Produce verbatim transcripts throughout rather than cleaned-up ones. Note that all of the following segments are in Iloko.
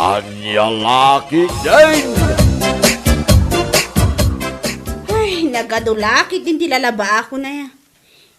Ania la ketdin? Ay, nagadu la ketdin ti lalabaakon aya.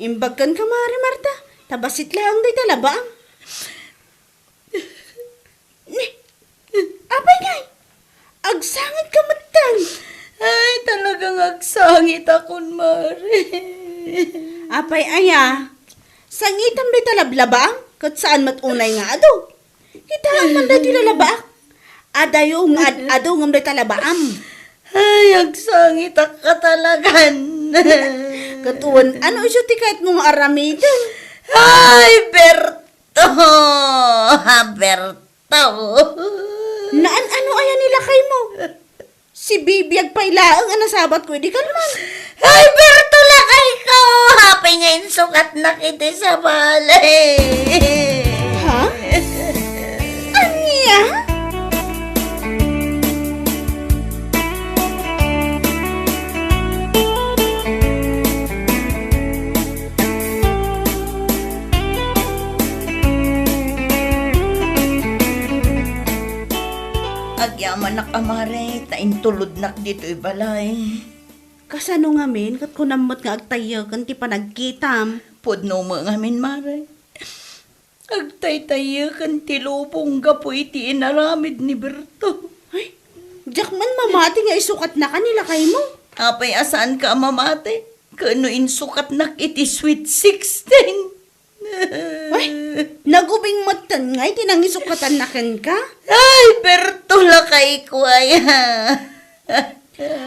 Imbag kenka, Mari Marta, ta bassit laeng dayta labaam. Ni, apay ngay? Agsangitka metten. Ay, talagang agsangitakon, Mari. Apay aya? Sangitam dayta lablabaam, ket saan met unay nga adu. Kitaem man daytoy lalabaak. Adayo nga ad-adu ngem dayta labaam. Ay, agsangitak ka talagan. Ket wen, ano isu ti kayatmo nga aramiden? Ay, Berto! Berto! Naan-ano aya ni lakaymo? Si Bibiag pay laeng a nasabatko idi kalman. Ay, Berto, lakayko! Apay nga insukatnak iti sabali. Ha? Ania? Agyamanak a, Mari, ta intulodnak ditoy balay. Kasano ngamin ket kunam met nga agtayyeken ti panagkitam? Pudno met ngamin, Mari. Agtaytayyeken ti lubong gapu iti inaramid ni Berto. Ay, diak man mamati nga isukatnaka ni lakaymo. Apay a saanka a mamati? Ket no insukatnak iti Sweet Sixteen? Ay, nagubing metten ngay ti nangisukatan na kenka? Ay, Berto, lakayko aya.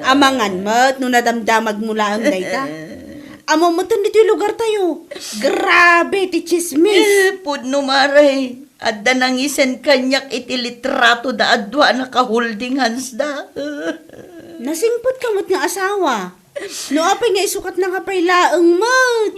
Amangan met no nadamdamagmo laeng dayta. Ammo metten ditoy lugartayo. Grabe ti chismis. Eh, pudno, Mare. Adda nangisen kaniak iti litrato da a dua a naka-holding hands da. Nasingpet ka met nga asawa. No apay nga isukatnaka pay laeng met.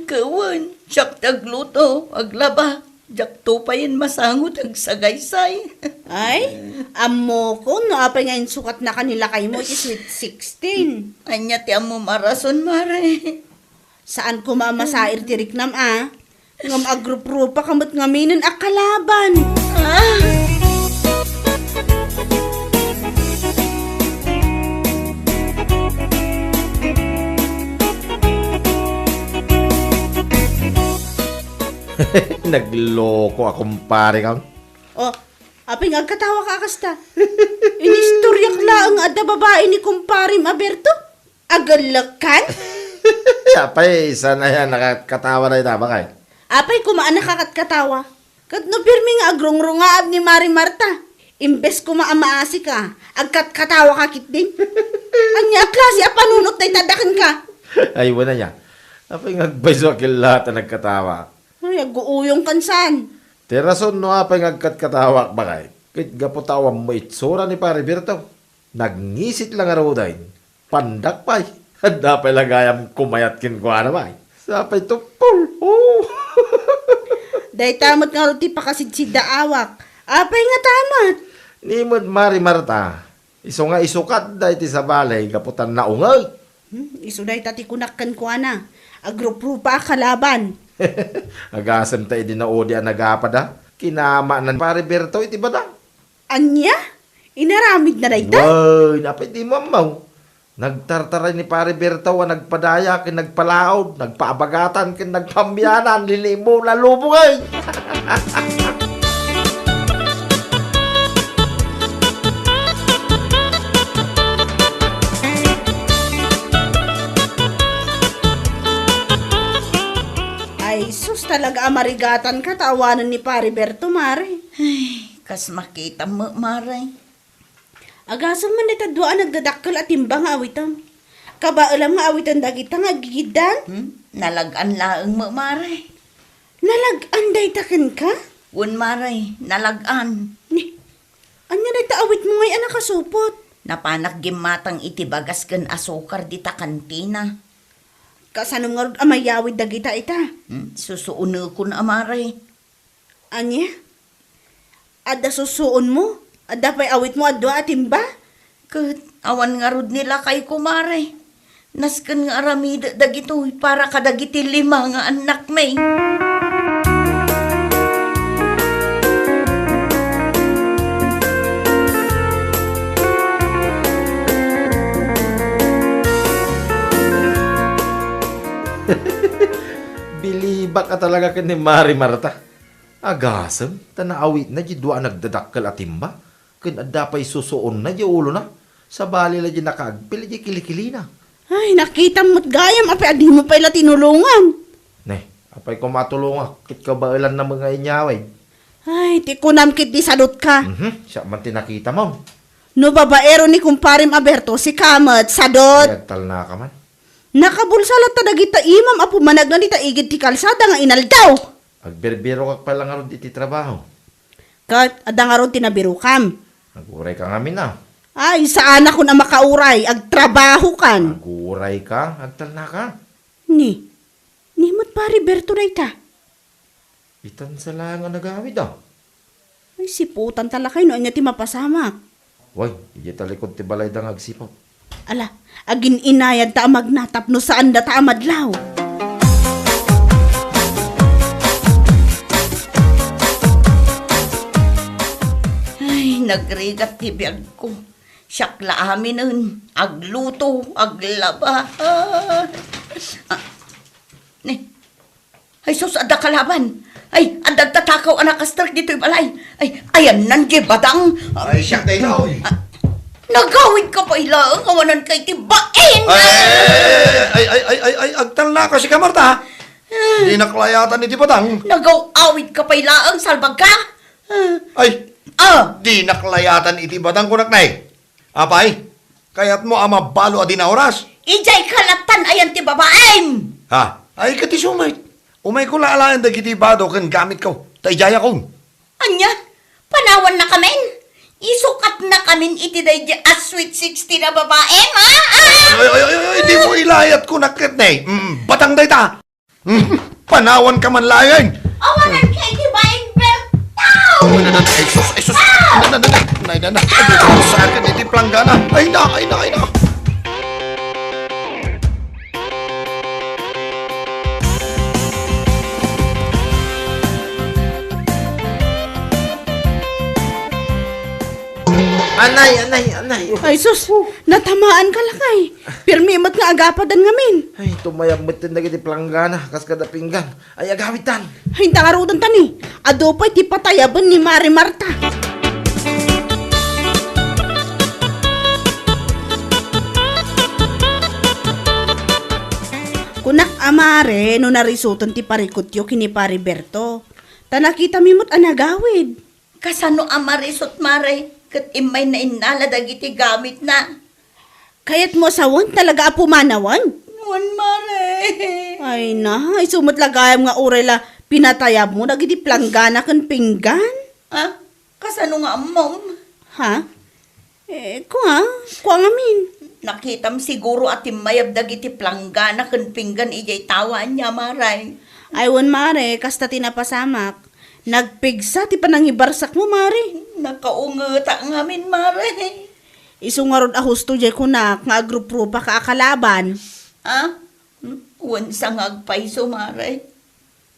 Kawan, siak ti agluto, aglaba. Diakto payen masango ti agsagaysay. Ay, ammokon no apay nga insukatnaka ni lakaymo iti Sweet Sixteen. Ania ti ammom a rason, Mare? Saan koma a masair ti riknam, a? Ngem agruprupa ka met ngaminen a kalaban. Ah! Nagloko a kumpare kam. Oh, apay nga agkatawa ka a kasta? Inistoriak laeng adda babai ni kumparem a Berto. Agellekkan? Apay, saan aya nakatkatawa dayta, bakay? Apay koma a nakatkatawa? Ket no pirmi nga agrugrungaag ni Mari Marta, imbes koma a maasika, agkatkatawa ka ketdin? Ania a klase a panunot dayta da kenka? Ay, wen aya. Apay nga agpayso a kellaat a nagkatawa? Ay, aguuyong kan saan? Ti rason no apay nga agkatkatawak, bakay, ket gapu ta awan mo itsura ni Pare Berto. Nagngisit la ngaruden. Pandak pay. Adda pay la gayam kumayat kenkuana pay. Sapay tuppol. Oh. Dayta met ngarud ti pakasidsiddaawak. Apay ngata met? Ni met Mari Marta. Isu nga isukat dayta sabali gapu ta naungeg. Hmm, isu dayta ti kunak kenkuana. Agruprupa a kalaban. Agasem ta idi naudi a nagapada. Kinamanan Pare Berto iti badang. Ania? Inaramidna dayta? Wen, apay dimo ammo? Nagtartaray ni Pare Berto a nagpadaya ken nagpalaod, nagpaabagatan ken nagpambianan, lilimu, lalubong, ay! Ay, sus, talaga a marigatan ka ta awanen ni Pare Berto, Mare. Ay, kas makitam met, Mare. Agasem man dayta dua a nagdadakkel a timba nga awitem. Kabaelam nga awiten dagita nga agigiddan? Hmm? Nalag-an laeng met, Mare. Nalag-an dayta kenka? Wen, Mare, nalag-an. Ni, ania dayta awitmo ngay a nakasupot? Napanak gimmatang iti bagas ken asukar dita kantina. Kasano ngarud a mayawid dagita ita? Hmm? Susuonekon a, Mare. Ania? Adda susuonmo? Adda pay awitmo a dua a timba? Ket awan ngarud ni lakayko, Mare. Nasken nga aramidek dagitoy para kadagiti lima nga annakmi. Ka talaga ken ni Mari Marta. Agasem, ta naawitna di dua a nagdadakkel a timba, ken adda pay susuonna di ulona. Sabali la di nakaagpil di kilikilina. Ay, nakitam met gayam, apay a dimo pay la tinulongan. Ne, apay ko matulongak, ket kabaelanna met nga inyawid. Ay, ti kunam ket di sadot ka. Mhm, siak man ti nakitam. No babaero ni kumparem a Berto, sika met, sadot. Ay, agtalnaka man. Nakabulsa latta dagita imam a pumanagna dita igid ti kalsada nga inaldaw. Agbirbirokak pay la ngarud iti trabaho. Ket adda ngarud ti nabirokam. Aguray ka ngamin a. Ay, saanak a makauray, agtrabahokan. Aguray ka, agtalnaka. Ni, ni met Pari Berto dayta. Itan sa laeng a nagawid a. Ay, siputan ta lakay no ania ti mapasamak. Way, idiay talikod ti balayda nga agsiput. Ala, agin-inayad ta a magna tapno saan data a madlaw. Ay, nagrigat ti biagko. Siak la aminen, agluto, aglaba. Ah, ni, Ay, sus, adda kalaban. Ay, adda agtatakaw a nakastrek ditoy balay. Ay, ayanna diay badang. Ay, siak dayta, oy. Ah, nagawid ka pay laeng, awanan ka iti bain. Ay, ay, ay, agtalnaka sika, Marta, ha? Dinak layatan iti badang. Nagaw-awid ka pay laeng, salbag ka. Ah. Ay, ah, dinak layatan iti badang, kunak, nay. Apay, kayatmo a mabalo a di naoras? Idiay kalattan ayan ti babaim! Ha? Ay, ket isu met. Umayko la alaen dagiti bado ken gamitko. Ta idiayakon. Ania? Panawannakamin? Isukatnakamin iti daydi a sweet sixteen a babaim, ha? Ah! Ay, ay, ay, ay, ay, dimo ilayat kunak ket, ne. Mm, batang dayta. Panawanka man laeng. Awanan ka iti baing bertaw! Ay, sus, ay, sus. Ah! Na, na, na, na, na, na, na. Ay, sa akin iti planggana. Ay, na, ay, na, ay, na. Anay, anay, anay. Ay, sus, natamaan ka lakay. Pirmi met nga agapadan ngamin. Ay, tumayab met dagiti planggana, kas kada pinggan. Ay, agawidtan. Ay, inta ngaruden ta ni. Adu pay ti patayaben ni Mari Marta. Kunak a Mari, no narisuten ti parikutyo ken ni Pari Berto. Ta nakitami met a nagawid. Kasano a marisut, Mare, ket immay nainnala dagiti gamitna? Kayatmo a sawen talaga a pumanawen? Wen, Mare. Ay na, isu met la gayam nga uray la pinatayabmo dagiti planggana ken pinggan? Ah, kasano nga ammom? Ha? Eh, kua, kua ngamin. Nakitam siguro a timmayab dagiti planggana ken pinggan idiay tawa ania, Mare. Ay, wen, Mare, kasta ti napasamak. Nagpigsa ti panangibarsakmo, Mare. Nakaungetak ngamin, Mare. Isu ngarud a husto diay kunak nga agruprupa ka a kalaban. Ah? Hmm? Wen sa nga agpayso, Mare.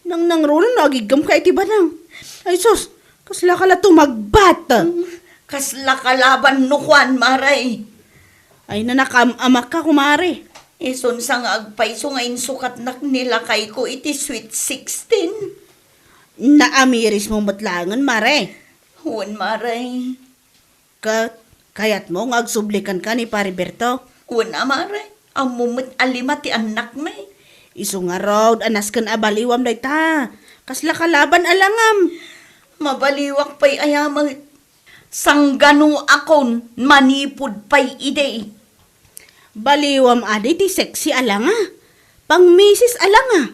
Nangnangruna no agiggem ka iti badang. Ay sus, kasla ka la tumagbat. Hmm, kasla kalaban no kuan, Mare. Ay, nanakam-amak ka, kumare. Isun sa nga agpayso nga insukatnak ni lakayko iti Sweet Sixteen. Naamirismo met laengen, Mare. Wen, Mare. Ket, kayatmo nga agsublikan ka ni Pari Berto? Wen a, Mare. Ammo met a lima ti annakmi. Isu ngarud a nasken a baliwam dayta. Kasla kalaban a langam. Mabaliwak pay aya met. Sangganoakon manipud pay idi. Baliwam adi ti sexy a langa. Pangmisis a langa.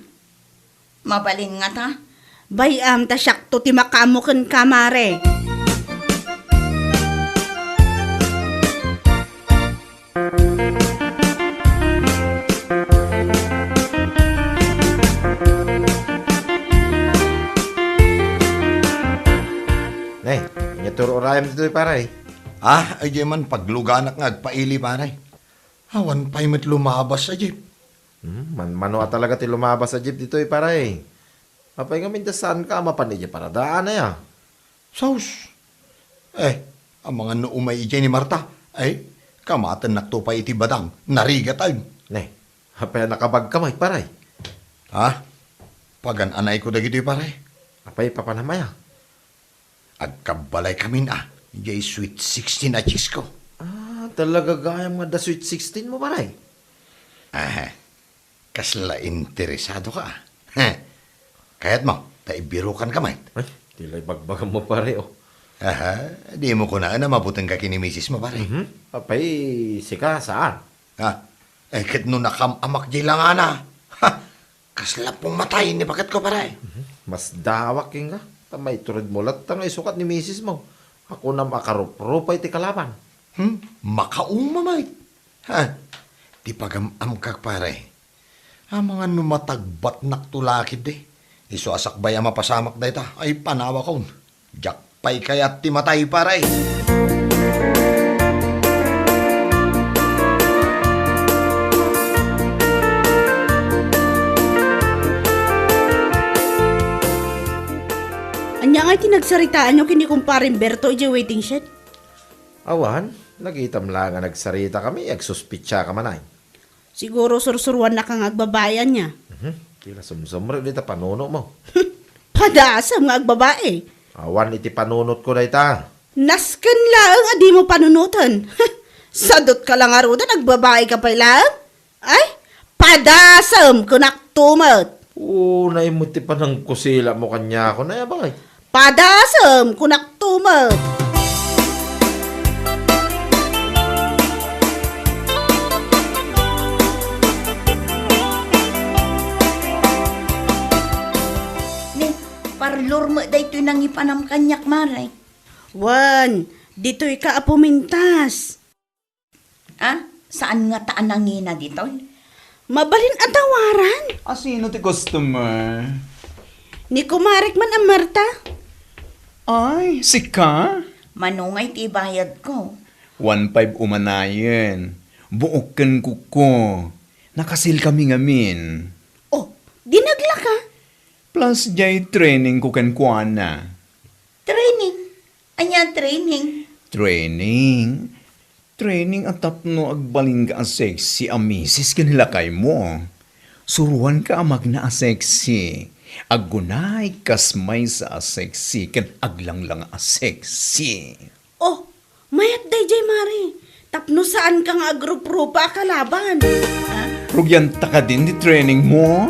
Mabalin ngata? Bay-am ta siakto ti makaammo kenka, Mare. Ne, ania ti ur-urayam ditoy, pare? Ah, ay di man pagluganak nga agpaili, pare. Awan pay met lumabas a jeep. Hmm, manmano a talaga ti lumabas a jeep ditoy, pare. Apay ngamin ta saanka a mapan idiay paradaan aya? Sus! Eh, amangan no umay idiay ni Marta, ay, kamatennakto pay iti badang, narigaten. Ne, apay a nakabagka met, pare? Ha? Pagan-anayko dagitoy, pare. Apay papanam aya? Agkabbalay kamin a, jay Sweet Sixteen a chicks ko. Ah, talaga gayam nga adda Sweet Sixteen mo, pare? Aha. Kasla interesado ka, ah. Heh. Kayatmo, ta ibirukan ka met. Ay, ti la ibagbagam mo, pare, oh. Aha, dimo kunaen a mabuteng ka ken ni misis mo, pare. Mhm. Apay, sika, saan? Ha? Eh, ket no nakam-amak jay langana. Ha? Kasla pumatay ni paket ko, pare. Mhm. Masdawak kenka. Ta maitured mo latta nga isukat ni misis mo. Akunam a karuprupay ti kalaban. Hmm? Makauma met. Ha? Ti pagam-amkak, pare. Amangan no matagbatnak to lakid di. Isu a sakbay a mapasamak dayta, ay panawakon. Diak pay kayat ti matay, pare. Ania ngay ti nagsaritaanyo ken ni Kumpareng Berto idiay waiting shed? Awan, nakitam la nga nagsarita kami, agsuspitsa ka man ay. Siguro sursuruannaka nga agbabae ania. Mhm. Ti la sumsumrek dita panuno mo. Padasem nga agbabae. Awan iti panunot ko dayta. Nasken laeng a dimo panunoten. Sadot ka la ngaruden, agbabae ka pay laeng. Ay, padasem kunak to met. Oo, naimut ti panangkusila mo kaniako, nay abay. Padasem kunak to met. Ni, parlor met daytoy nangipanam kaniak, mare. Wen, ditoy ka a pumintas. Ah, saan ngata a nangina ditoy? Mabalin a tawaran? A sino ti customer? Ni kumarek man a Marta. Ay, sika? Mano ngay ti ibayadko? One five umanayen. Buok ken kuko. Nakasil kami ngamin. Oh, di naglaka? Plus jay training ko kenkuana. Training? Ania training? Training? Training a tapno agbalinka a sexy a misis ken lakaymo. Suruanka a magna a sexy. Aggunay kas maysa a sexy ken aglanglanga a sexy. Oh, mayat dayjay, mare. Tapno saanka nga agruprupa a kalaban. Ah? Rugianta kadin ti training mo?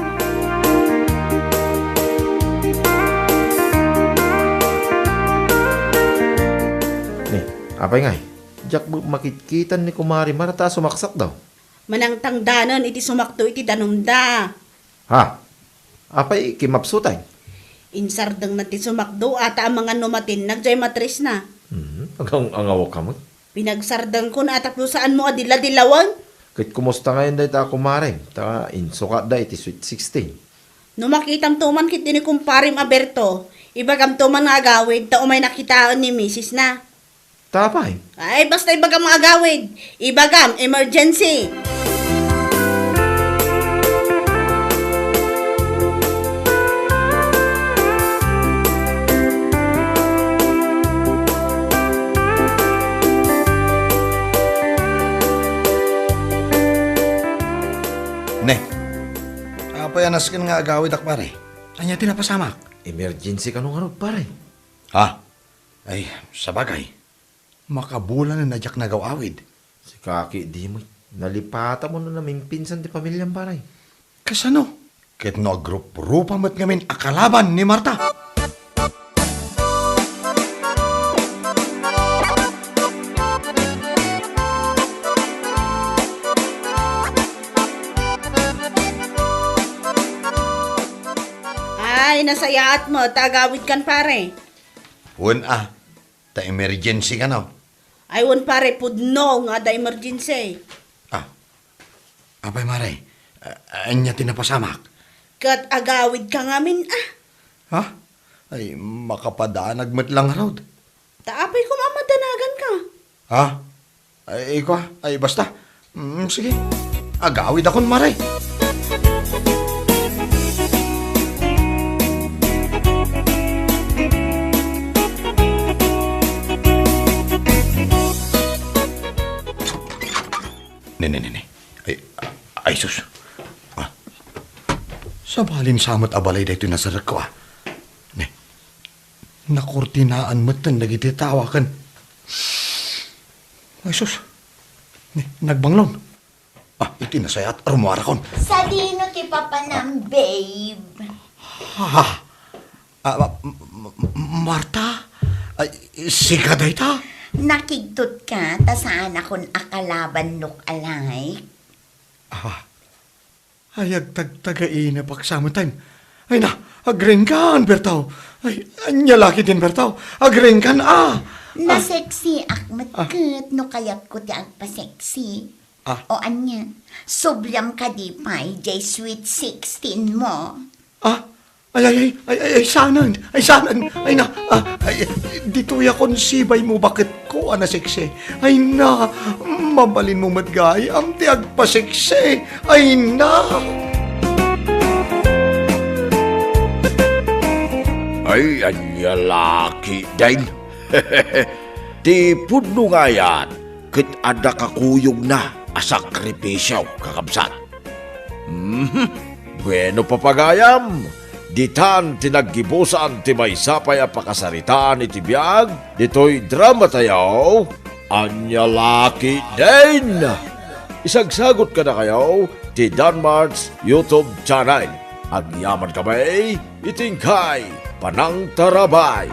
Ni, apay ngay, diak met makitkitan ni Kumare Marta a sumaksak daw. Manangtangdanen iti sumakto iti danumda. Ha? Apay, kimapsutay? Insardengna ti sumakdo, ata amangan no matinnag jay matrisna. Hmm, agang-angaw ka met. Pinagsardengkon a tapno saanmo a dila-dilawen. Ket kumusta ngayon dayta a kumarem? Ta insukatda iti Sweet Sixteen. No makitamto man ketdi ni kumparem a Berto, ibagamto man nga agawid ta umayna kitaen ni misisna. Ta apay? Ay, basta ibagam nga agawid. Ibagam, emergency. Ne, apay a nasken nga agawidak, pare? Ania ti napasamak? Emergency kano ngarud, pare? Ha? Ay, sabagay. Makabulanen a diak nagaw-awid. Sika ketdi met. Nalipatamo no namimpinsan ti pamiliam, pare. Kasano? Ket no agruprupa met ngamin a kalaban ni Marta? Ay, nasayaat met ta agawidkan, pare. Wen a, ta emergency kano. Ay, wen, pare, pudno nga adda emergency. Ah, apay, mare? A-, ania ti napasamak? Ket agawidka ngamin, ah. Ha? Ay, makapadanag met la ngarud. Ta apay koma a madanaganka? Ha? Ay, ikaw, ay, basta. Mm, sige. Agawidakon, mare. Ne, ne, ne, ne. Ay, ay, sus. Ah. Nabalin sa met a balay daytoy nasarekko, a. Ne, nakurtinaan metten dagiti tawa ken, ay sus, ne, nagbanglon. A, iti nasayaat, rumuarakon. Sadino ti papanam, babe? Ha? A, ma-, ma-, ma-, Marta? Ay, sika dayta? Nakigtotka ta saanakon a kalaban look-alike. A, ay, agtagtagainepaksa metten. Ay na, agrenkan, Bertaw. Ay, ania la ketdin, Bertaw. Agrenkan, a. A. Naseksiak met ket no kayatko ti agpaseksi. A. O ania, subliam kadi pay jay sweet sixteen mo? A, ay, ay, ay, ay, ay, ay, saanen, ay, saanen, ay na, a, ay, ditoyakon sibay mo baketko a naseksi. Ay na, mabalinmo met gayam ti agpaseksi. Ay na. Ay, ania la ketdin. Ti pudno nga ayat, ket adda kakuyogna a sakripisio, kakabsat. Mhm. Bueno, papagayam, ditan ti naggibusan ti maysa pay a pakasaritaan iti biag ditoy dramatayo, Ania la ketdin. Isagsagot kadakayo ti Danmart's YouTube channel. Agyamankami iti inkay panangtarabay.